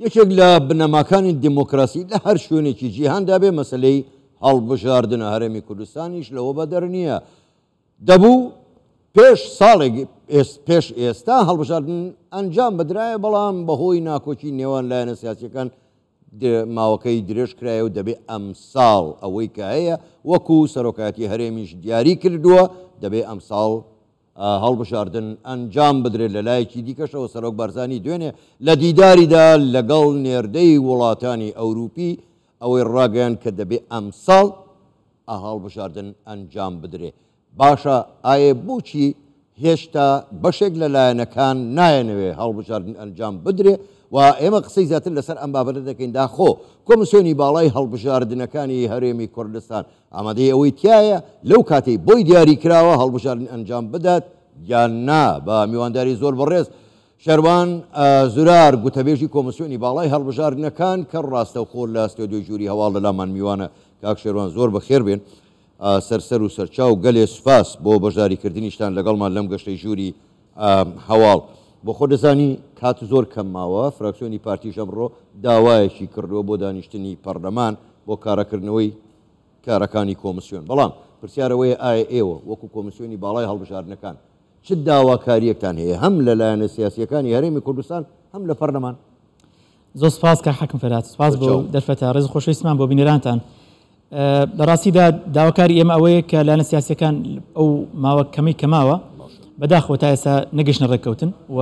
یەکێک لە بنەماکانی دیموکراسی لە هەر شوێنێکی جیهاندا بێ مەسەلەی هەڵبژاردنە، هەرێمی کوردستانیش لەوە بەدەر نییە. دەبوو پێش ساڵێک پێش ئێستا هەڵبژاردن ئەنجام بدرایە، بەڵام بەهۆی ناکۆکی نێوان لایەنە سیاسیەکان ماوەکەی درێژ کرایە و دەبێ ئەمساڵ ئەوەی کە هەیە وەکو سەرۆکایەتی هەرێمیش دیاری کردووە دەبێ ئەمساڵ هەڵبژاردن ئەنجام بدرێت، لەلایەکی دیکەشەوە سەرۆک بارزانی دوێنێ لە دیداریدا لەگەڵ نێردەی وڵاتانی ئەوروپی ئەوەی ڕاگەیاند کە دەبێ ئەمساڵ هەڵبژاردن ئەنجام بدرێ. باشە ئایە بۆچی هێشتا بەشێک لە لایەنەکان نایەنەوێ هەڵبژاردن ئەنجام بدرێ و ئێمە قسەی زیاتر لەسەر ئەم بابەتە دەکەین داخۆ کۆمسیۆنی باڵای هەڵبژاردنەکانی هەرێمی کوردستان ئامادەی ئەوەی تیایە لەو کاتەی بۆی دیاری کراوە هەڵبژاردن ئەنجام بدات یان نا؟ بە میوانداری زۆر بەڕێز شەروان زورار گوتەبێژی کۆمسیۆنی باڵای هەڵبژاردنەکان کە ڕاستەوخۆ لە ستۆدیۆی ژووری هەواڵ لەلامان میوانە. کاک شێروان زۆر بەخێر بێن سەر سەر و سەرچاو، گەلێ سوپاس بۆ بەشداریکردنیشتان لەگەڵمان لەم گەشتەی ژووری هەواڵ. بۆ خۆت دەزانی کات زۆر کەم ماوە، فراکسیۆنی پارتیش ئەمڕۆ داوایەکی کردووە بۆ دانیشتنی پەرلەمان بۆ کاراکردنەوەی کارەکانی کۆمسیۆن، بەڵام پرسیار ئەوەیە ئایا ئێوە وەکو کۆمسیۆنی باڵای هەڵبژاردنەکان چ داواکارییەکتان هەیە هەم لە لایەنە سیاسییەکانی هەرێمی کوردستان هەم لە پەرلەمان؟ زۆر سپاس کاک حەکم فەرهاد، سپاس بۆ دەرفەتە، ڕێز و خۆشەویستمان بۆ بینەرانتان. لە ڕاستیدا داواکاری ئێمە ئەوەیە کە لایەنە سیاسیەکان ئەو ماوە کەمەی کە ماوە بەداخەوە تا ئێستا نەگەشتنە ڕێککەوتن و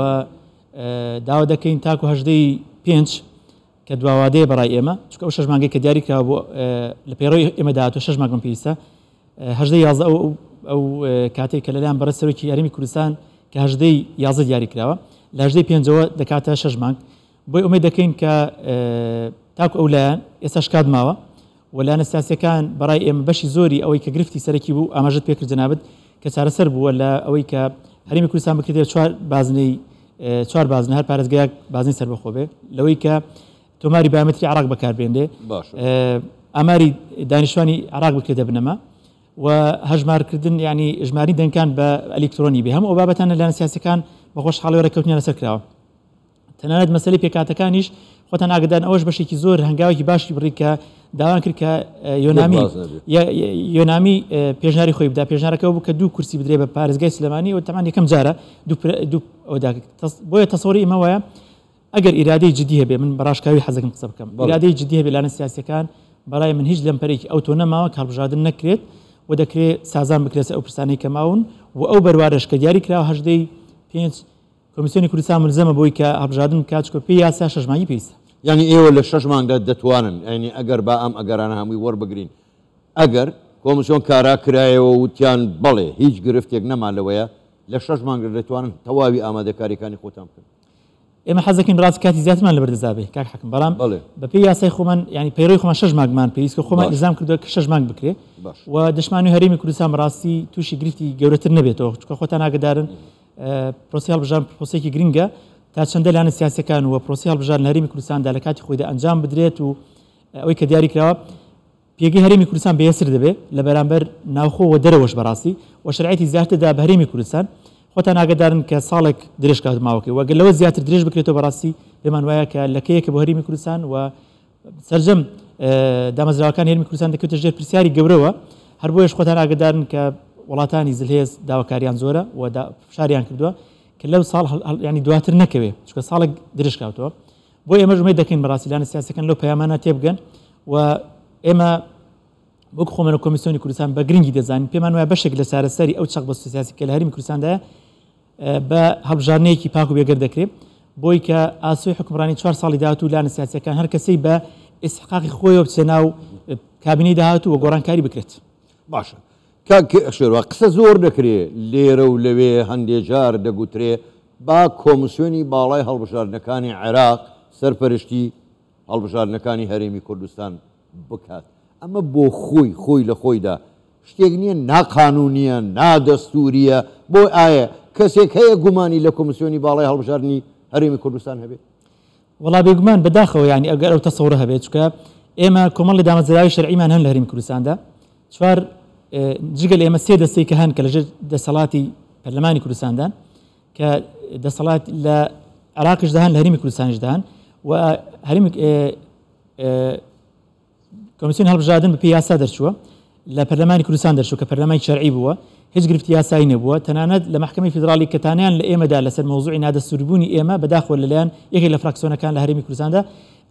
داوا دەکەین تاکو هەژدەی پێنج کە دواوادەیە بەڕای ئێمە، چونکە ئەو شەش مانگەی کە دیاری کراوە بۆ لە پەیڕەوی ئێمە داهاتوو شەش مانگمان پێویستە، هەژدەی یازدە ئەو ئەو کاتێک کە لەلایەن بەڕێز سەرۆکی هەرێمی کوردستان کە هەژدەی یازدە دیاری کراوە لە هەژدەی پێنجەوە دەکاتە شەش مانگ، بۆی ئومێد دەکەین کە تاکو ئەو لایەن ئێستاش کات ماوە و لایەنە سیاسیەکان بەڕای ئێمە بەشی زۆری ئەوەی کە گرفتی سەرەکی بوو ئاماژەت پێکرد جەنابت کە چارەسەر بووە لە ئەوەی کە هەرێمی کوردستان بکرێتە چوار بازنەی چوار بازنە هەر پارێزگایەک بازنەی سەربەخۆ بێ لەوەی کە تۆماری بایۆمەتری عراق بەکاربێنرێ ئاماری دانیشتوانی عراق بکرێتە بنەما و هەژمارکردن یعنی ژماری دەنگکان بە ئەلیکترۆنی بێ هەموو ئەو بابەتانە لایەنە سیاسەکان بە خۆشحاڵی ڕێککەوتنیان لەسەر کراوە. تەنانەت مەسەلەی پێکهاتەکانیش خۆتان ئاگدان ئەوەش بەشێکی زۆر هەنگاوێکی باشی بڕی کە داوایان کرد کە یۆنامی یۆنامی پێشناری خۆی بدا. پێشنارەکە بوو کە دوو کورسی بدرێ بە پارێزگای سلێمانی و تەمان یەکەم جارە دوو ئەودا. بۆیە تەسەوری ئێمە وایە ئەگەر ئیرادەی جدی هەبێ، من بە ڕاشکاوی حەزەکەم قسە بکەم، ئیرادەی جدی هەبێ لایەنە سیاسیەکان، بەڕای من هیچ لەمپەرێکی ئەوتۆ نەماوە کە هەڵبژاردن نەکرێت و دەکرێ سازان بکرێت ئەو پرسانەی کە ماون و ئەو بەروارەش کە دیاری کراوە هەژدەی پێنج کۆمیسیۆنی کوردستان ملزەمە بۆی کە هەڵبژاردن بکات، چونکە پێی یاسا شەش مانگی پێویستە. یانی ئێوە لە شەش مانگدا دەتوانن، یانی ئەگەر با ئەم ئەگەرانە هەمووی وەربگرین، ئەگەر کۆمیسیۆن کارا کرایەوە و وتیان بەڵێ هیچ گرفتێک نەما لەوەیە، لە شەش مانگدا دەتوانن تەواوی ئامادەکارییەکانی خۆتان بکەن؟ ئێمە حەز دەکەین بەڕاستی کاتی زیاترمان لەبەر دەستدا بێ کاک حەکم، بەڵام بەپێی یاسای خۆمان یانی پەیڕەوی خۆمان شەش مانگمان پێویست کە خۆمان ئیلزام کردووە کە شەش مانگ بکرێ و دەشمانوێ هەرێمی کوردستان بەڕاستی تووشی گرفتی گەورەتر نەبێتەوە، چونکە خۆتان ئاگادارن پرۆسەی هەڵبژاردن پرۆسەیەکی گرنگە تا چەندە لایەنە سیاسیەکان و پرۆسەی هەڵبژاردن لە هەرێمی کوردستاندا لە کاتی خۆیدا ئەنجام بدرێت و ئەوەی کە دیاری کراوە پێگەی هەرێمی کوردستان بەهێزتر دەبێت لە بەرامبەر ناوخۆ و دەرەوەش بەڕاستی و شەرعیەتی زیاتر دا بە هەرێمی کوردستان. خۆتان ئاگادارن کە ساڵێک درێژ کات ماوەکەی و گەر لەوە زیاتر درێژ بکرێتەوە بەڕاستی پێمان وایە کە لەکەیەکە بۆ هەرێمی کوردستان و سەرجەم دامەزراوەکانی هەرێمی کوردستان دەکەوێتە ژێر پرسیاری گەورەوە. هەر بۆیەش خۆتان ئاگادارن کە وڵاتانی زلهێز داواکاریان زۆرە و فشاریان کردووە کە لەو ساڵ ینی دواتر نەکەوێ، چونکە ساڵێک درێژ کراوەتەوە. بۆ ئێمەش ئومێد دەکەین بەڕاستی لایەنە سیاسیەکان لەو پەیامانە تێبگەن و ئێمە وەک خۆمان و کۆمیسیۆنی کوردستان بە گرنگی دەزانین، پێمان وایە بەشێک لە چارەسەری ئەو چەقبەستوو سیاسی کە لە هەرێمی کوردستاندایە بە هەڵبژاردنێکی پاک و بێگەرد دەکرێت، بۆی کە ئاسۆی حوکمڕانی چوار ساڵی داهاتوو لایەنە سیاسیەکان هەر کەسەی بە ئیستحقاقی خۆیەوە بچێتە ناو کابینەی داهاتوو و گۆڕانکاری بکرێت. باشە کاک شێروا قسە زۆر دەکرێ لێرە و لەوێ، هەندێ جار دەگوترێ با کۆمسیۆنی باڵای هەڵبژاردنەکانی عێراق سەرپەرشتی هەڵبژاردنەکانی هەرێمی کوردستان بکات، ئەمە بۆ خۆی خۆی لە خۆیدا شتێک نییە ناقانوونییە، نادەستوورییە، بۆ ئایا کەسێک هەیە گومانی لە کۆمسیۆنی باڵای هەڵبژاردنی هەرێمی کوردستان هەبێت؟ وەڵا بێگومان بەداخەوە یانی ئەگەر ئەو تەسەورە هەبێت، چونکە ئێمە کۆمەڵی دامەزراوی شەرعیمان هەن لە هەرێمی کوردستاندا، چوار جگە لە ئێمە سێ دەستەی کە هەن کە لەژێر دەسەڵاتی پەرلەمانی کوردستاندان، کە دەسەڵات لە عێراقیشدا هەن لە هەرێمی کوردستانیشدا هەن. و هەرێمی کۆمیسیۆنی هەڵبژاردن بەپێی یاسا دەرچووە، لە پەرلەمانی کوردستان دەرچوو کە پەرلەمانی شەرعی بووە، هیچ گرفتی یاسایی نەبووە، تەنانەت لە مەحکەمەی فیدراڵی کە تانەیان لە ئێمەدا لەسەر مەوزوعی نادەستووربوونی ئێمە بەداخەوە لەلایەن یەکێک لە فراکسیۆنەکان لە هەرێمی کوردستاندا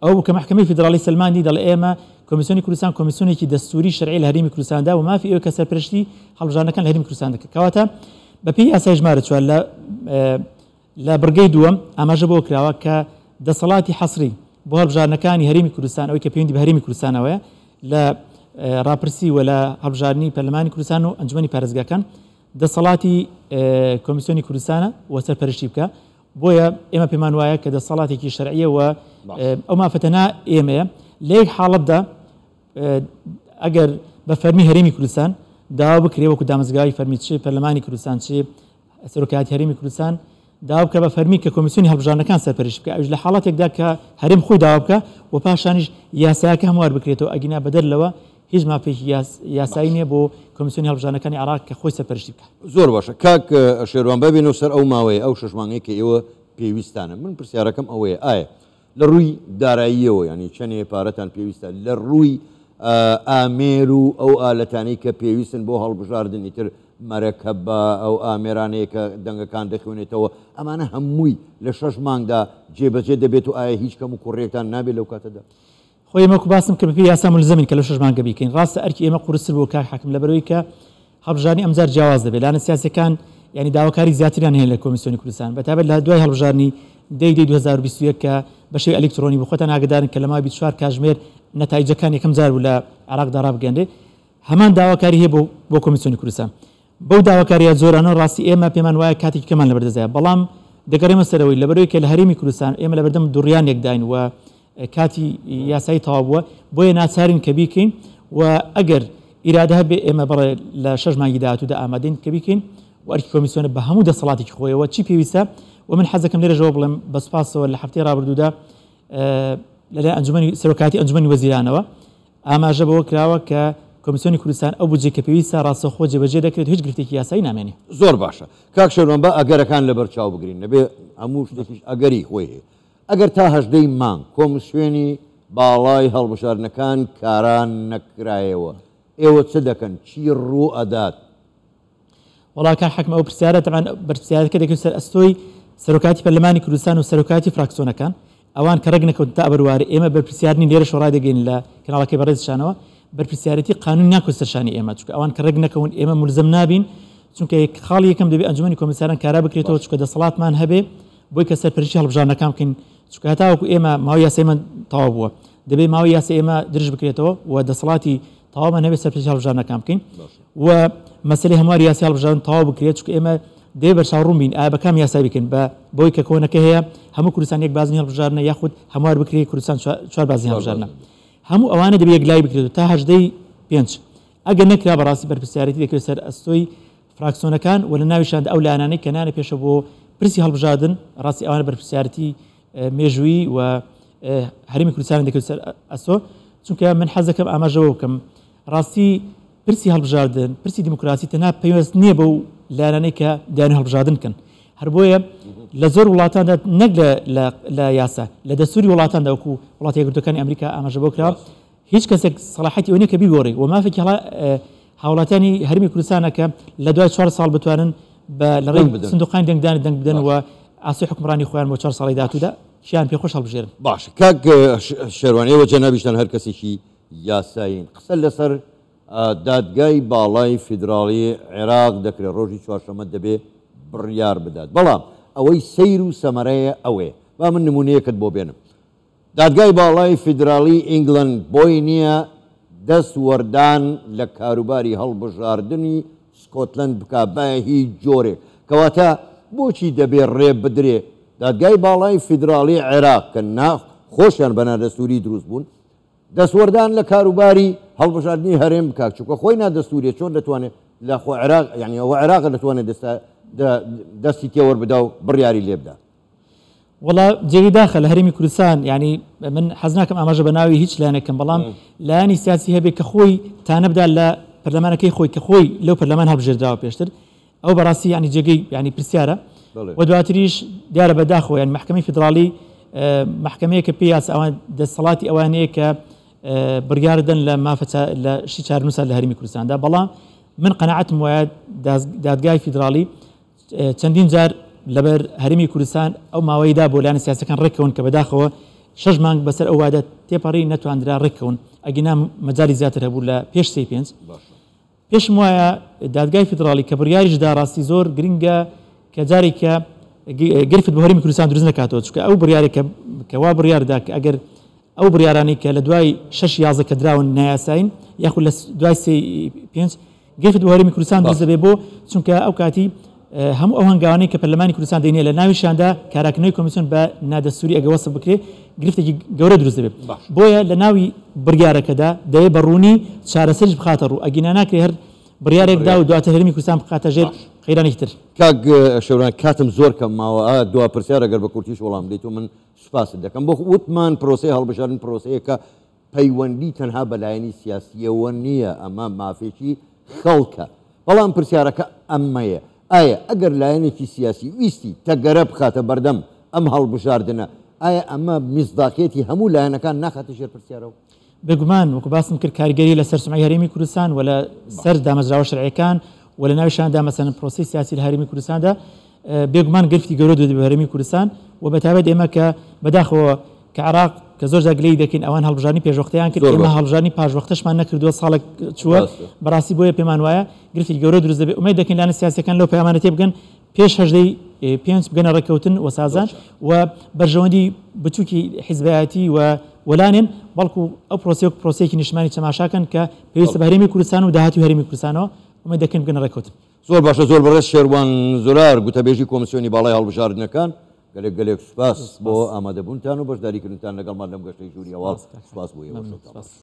ئەوە بوو کە مەحکەمەی فیدراڵی سەلماندی دەڵێ ئێمە کۆمیسیۆنی کوردستان کۆمیسیۆنێکی دەستووری شەرعی لە هەرێمی کوردستاندا و مافی ئەوە کە سەرپەرشتی هەڵبژاردنەکان لە هەرێمی کوردستان دەکات. کەواتە بەپێی یاسای ژمارە 4 لە لە بڕگەی دووەم ئاماژە بەوە کراوە کە دەسەڵاتی حەسری بۆ هەڵبژاردنەکانی هەرێمی کوردستان ئەوەی کە پەیوەندی بە هەرێمی کوردستانەوەیە لە ڕاپرسی و لە هەڵبژاردنی پەرلەمانی کوردستان و ئەنجومەنی پارێزگاکان دەسەڵاتی کۆمیسیۆنی کوردستانە و سەرپەرشتی بکە. بۆیە ئێمە پێمان وایە کە دەسەڵاتێکی شەرعیە و ئەو مافە تەنها ئێمەیە. لە یەک حاڵەتدا ئەگەر بە فەرمی هەرێمی کوردستان داوا بکرێ وەکو دامەزراوی فەرمی چ پەرلەمانی کوردستان چ سەرۆکایەتی هەرێمی کوردستان داوا بکە بە فەرمی کە کۆمیسیۆنی هەڵبژاردنەکان سەرپەرشتی بکە، ئەویش لە حاڵەتێکدا کە هەرێم خۆی داوا بکە و پاشانیش یاساکە هەموار بکرێتەوە، ئەگینا بەدەر لەوە هیچ مافێکی یاسایی نییە بۆ کۆمیسیۆنی هەڵبژاردنەکانی عێراق کە خۆی سەرپەرشتی بکە. زۆر باشە کاک شێروان، با بێینەوە سەر ئەو ماوەیە، ئەو شەش مانگەی کە ئێوە پێویستانە. من پرسیارەکەم ئەوەیە ئایا لە ڕووی داراییەوە یانی چەنێ پارەتان پێویستە، لە ڕووی ئامێر و ئەو ئالەتانەی کە پێویستن بۆ هەڵبژاردن، ئیتر مەرەکەبە، ئەو ئامێرانەیە کە دەنگەکان دەخوێنێتەوە، ئەمانە هەمووی لە شەش مانگدا جێبەجێ دەبێت و ئایا هیچ کەم و کوڕیەکتان نابێت لەو کاتەدا؟ خۆ ئێمە وەکو باسم کرد بەپێی یاسا مولزەمین کە لەو شەش مانگە بیکەین. ڕاستە ئەرکی ئێمە قورستر بووە کاک حاکم لەبەرئەوەی کە هەڵبژاردنی ئەمجار جیاواز دەبێت، لایەنە سیاسیەکان یانی داواکاری زیاتریان هەیە لە کۆمیسیۆنی کوردستان بەتایبەت لە دوای هەڵبژاردنی دەی دەی 2021 کە بە شێوەی ئەلیکترۆنی بوو. خۆتان ئاگادارن کە لە ماوەی 24 کاژمێر نەتایجەکان یەکەم جار بوو لە عێراقدا ڕابگەیەنرێ. هەمان داواکاری هەیە بۆ بۆ کۆمیسیۆنی کوردستان. بەو داواکارییە زۆرانە ڕاستی ئێمە پێمان وایە کاتێکی کەمان لەبەردەستدایە، بەڵام دەگەڕێمە سەرەوەی لەبەرئەوەی کە لە هەرێمی کوردستان ئێمە لەبەردەم دوڕیانێکداین و کاتی یاسایی تەواو بووە، بۆیە ناچارین کە بیکەین و ئەگەر ئیرادە هەبێ ئێمە بەڵێ لە شەش مانگی داهاتوودا ئامادەین کە بیکەین و ئەرکی کۆمیسیۆنە بە هەموو دەسەڵاتێکی خۆیەوە چی پێویستە. و من حەز دەکەم لێرەشەوە بڵێم بە سوپاسەوە لە هەفتەی ڕابردوودا لەلایەن ئەنجومەنی سەرۆکایەتی ئەنجومەنی وەزیرانەوە ئاماژە بەوە کراوە کە کۆمیسیۆنی کوردستان ئەو بودجەی کە پێویستە ڕاستەوخۆ جێبەجێ دەکرێت و هیچ گرفتێکی یاسایی نامێنێ. زۆر باشە کاک شێروان، با ئەگەرەکان لەبەر چاو بگرین، نەبێ هەموو شتێکیش ئەگەری خۆی هەیە. ئەگەر تا هەژدەی مانگ کۆمسیۆنی باڵای هەڵبژاردنەکان کارا نەکرایەوە، ئێوە چ دەکەن؟ چی ڕوو ئەدات؟ وەڵا کاک حەکم ئەو پرسیارە تەبعەن بەرپرسیارەکە دەکەوێت سەر ئەستۆی سەرۆکایەتی پەرلەمانی کوردستان و سەرۆکایەتی فراکسیۆنەکان، ئەوان کە ڕێک نەکەوتن تا بەروارە ئێمە بەرپرسیار نین، لێرەشەوە ڕایدەگەین لە کەناڵەکەی بەڕێزیشانەوە بەرپرسیارێتی قانونی ناکەوێت سەر شانی ئێمە، چونکە ئەوان کە ڕێک نەکەون ئێمە مولزەم نابین، چونکە خاڵی یەکەم دەبێت ئەنجومەنی کۆمیساران کارا بکرێتەوە، چونکە دەسەڵاتمان هەبێ بۆی کە سەرپەرشتی هەڵبژاردنەکان بکەین، چونکە هەتاوەکو ئێمە ماوەی یاسایمان تەواو بووە دەبێت ماوەی یاسای ئێمە درژ بکرێتەوە و دەسەڵاتی تەواومان هەبێت سەرپەرشتی هەڵبژاردنەکان بکەین و مەسەلەی هەمواری یاسای هەڵبژاردن تەواو بکرێت، چونکە ئێمە دەبێت بەرچاو ڕوون بین ئایا بە کام یاسای بکەین، بە بەوەی کە کۆنەکە هەیە هەموو کوردستان یەک بازنەی هەڵبژاردنە یاخود هەموار بکرێت کوردستان چوار بازنەی هەڵبژاردنە، هەموو ئەوانە دەبێت یەکلایی بکرێت تا هەژدەی پێنج ئەگەر نەکرا بەڕاستی بەرپرسیارێتی دەکەوێت سەر ئەستۆی فراکسیۆنەکان و لە ناویشاندا ئەو لایەنانەی کە نانە پێشە بۆ پرسی هەڵبژاردن، ڕاستی ئەوانە بەرپرسیارەتی مێژوویی و هەرێمی کوردستان دەکەوێت سەر ئەستۆ. چونکە من حەز دەکەم ئاماژە بەوە بکەم ڕاستی پرسی هەڵبژاردن، پرسی دیموکراسی تەنها پەیوەست نییە بەو لایەنانەی کە دەیانەوێت هەڵبژاردن بکەن. هەر بۆیە لە زۆر وڵاتاندا نەک لە یاسا، لە دەستوری وڵاتاندا وەکو وڵاتە یەکگرتووەکانی ئەمریکا ئاماژە بەوە کراوە هیچ کەسێک سەڵاحەتی ئەوە نییە کە بیگۆڕی و مافێکی هاوڵاتیانی هەرێمی کوردستانە کە لە دوای 4 ساڵ بتوانن بە لە ڕێی سندوقانی دەنگدان دەنگ بدەن و ئاسۆی حوکمڕانی خۆیان بۆ 4 ساڵی داهاتوودا چیان پێخۆش هەڵبژێرن. باشە کاک شێروان، ئێوە جەنابیشتان هەر کەسێکی یاسایین، قسە لەسەر دادگای باڵای فیدراڵی عێراق دەکرێت، ڕۆژی چوارشەممە دەبێ بڕیار بدات، بەڵام ئەوەی سەیر و سەمەرەیە ئەوەیە، با من نموونەیەکت بۆ بێنم، دادگای باڵای فیدراڵی ئینگلەند بۆی نییە دەست وەردان لە کاروباری هەڵبژاردنی سکۆتلەند بکا بە هیچ جۆرێک، کەواتە بۆچی دەبێ ڕێ بدرێ دادگای باڵای فیدراڵی عێراق کە نا خۆشیان بە نادەستووری دروست بوون دەستوەردان لە کاروباری هەڵبژاردنی هەرێم بکا، چونکە خۆی نادەستووریە چۆن دەتوانێ لە خۆ عێراق یانی ئەوە عێراقە دەتوانێ دەستە دەستی تێوەربدا و بڕیاری لێ بدا. وەڵا جێگەی داخە لە هەرێمی کوردستان، یانی من حەز ناکەم ئاماژە بە ناوی هیچ لایەنێک کەم، بەڵام لایەنی سیاسی هەبێ کە خۆی تانە بدا لە پەرلەمانەکەی خۆی کە خۆی لەو پەرلەمان هەڵبژێردراوە پێشتر، ئەو بەڕاستی یانی جێگەی یانی پرسیارە. و دواتریش دیارە بەداخەوە یانی مەحکەمەی فیدراڵی مەحکەمەیە کە پێی یاسا ئەوان دەسەڵاتی ئەوانەیە کە بڕیار دەن لە مافە لە شتی چارەنووسە لە هەرێمی کوردستاندا. بەڵام من قەناعەتم وایە دادگای فیدراڵی چەندین جار لەبەر هەرێمی کوردستان ئەو ماوەیدا بۆ لایەنە سیاسەکان ڕێککەون کە بەداخەوە شەش مانگ بەسەر ئەو وادە تێپەڕی نەتواندرا ڕێککەون، ئەگینا مەجالی زیاتر هەبوو لە پێش سێی پێنج. پێشم وایە دادگای فیدراڵی کە بڕیاریش دا ڕاستی زۆر گرنگە کە جارێکە گرفت بۆ هەرێمی کوردستان دروست نەکاتەوە، چونکە ئەو بڕیارێک کە وا بڕیار دا کە ئەگەر ئەو بڕیارانەی کە لە دوای شەش 11 کە دراون نایاسایین یاخود لە دوای سێ پێنج گرفت بۆ هەرێمی کوردستان دروست دەبێت بۆ چونکە ئەو کاتی هەموو ئەو هەنگاوانەی کە پەرلەمانی کوردستان دەینێ لە ناویشیاندا کاراکردنەوەی کۆمیسیۆن بە نادەستوری ئەگە وەسف بکرێ گرفتێکی گەورە دروست دەبێت. بۆیە لە ناوی بڕیارەکەدا دەبێ بە ڕوونی چارەسەریش بخاتە ڕوو، ئەگینا ناکرێ هەر بڕیارێک دا و دواتر هەرێمی کوردستان بخاتە ژێر قەیرانێکی تر. کاک شەوران کاتم زۆر کەم ماوە، دوا پرسیار ئەگەر بە کورتیش وەڵام بدەیت و من سوپاست دەکەم. بۆ وتمان پرۆسەی هەڵبژاردن پرۆسەیەکە پەیوەندی تەنها بە لایەنی سیاسییەوە نییە، ئەمە مافێکی خەڵکە. بەڵام پرسیارەکە ئەمەیە، ئایا ئەگەر لایەنێکی سیاسی ویستی تەگەرە بخاتە بەردەم ئەم هەڵبژاردنە، ئایا ئەمە میسداقیەتی هەموو لایەنەکان ناخاتە ژێر پرسیارەوە؟ بێگومان وەکو باسم کرد کاریگەری لەسەر سومعەی هەرێمی کوردستان و لە سەر دامەزراوە شەرعیەکان و لە ناویشاندا مەسەلەن پرۆسەی سیاسی لە هەرێمی کوردستاندا بێگومان گرفتی گەورە دروست دەبێت هەرێمی کوردستان و بەتایبەت ئێمە کە بەداخەوە کە عێراق کە زۆر جار گلەیی دەکەین ئەوان هەڵبژاردنی پێشوەختەیان کرد ئێمە هەڵبژاردنی پاشوەختەشمان نەکردووە ساڵێک چووە بەڕاستی بۆیە پێمان وایە گرفتی گەورە دروست دەبێت ئومێد دەکەین لایەنە سیاسیەکان لەو پەیامانە تێبگەن پێش هەژدەی پێنج بگەنە ڕێککەوتن و سازان و بەرژەوەندی بچووکی حیزبایەتی و وەلانێن بەڵکو ئەو پرۆسەیە وەک پرۆسەیەکی نیشتمانی تەماشاکەن کە پێویستە بە هەرێمی کوردستان و داهاتووی هەرێمی کوردستانەوە ئومێد دەکەین بگەنە ڕێککەوتن. زۆر باشە زۆر بەڕێز شێروان زورار گوتەبێژی کۆمسیۆنی باڵای هەڵبژاردنەکان گەلێک گەلێک سوپاس بۆ ئامادەبوونتان و بەشداریکردنتان لەگەڵمان لەم گەشتەی ژووری هەواڵ سوپاس بۆ ئێوە شەوتان باش.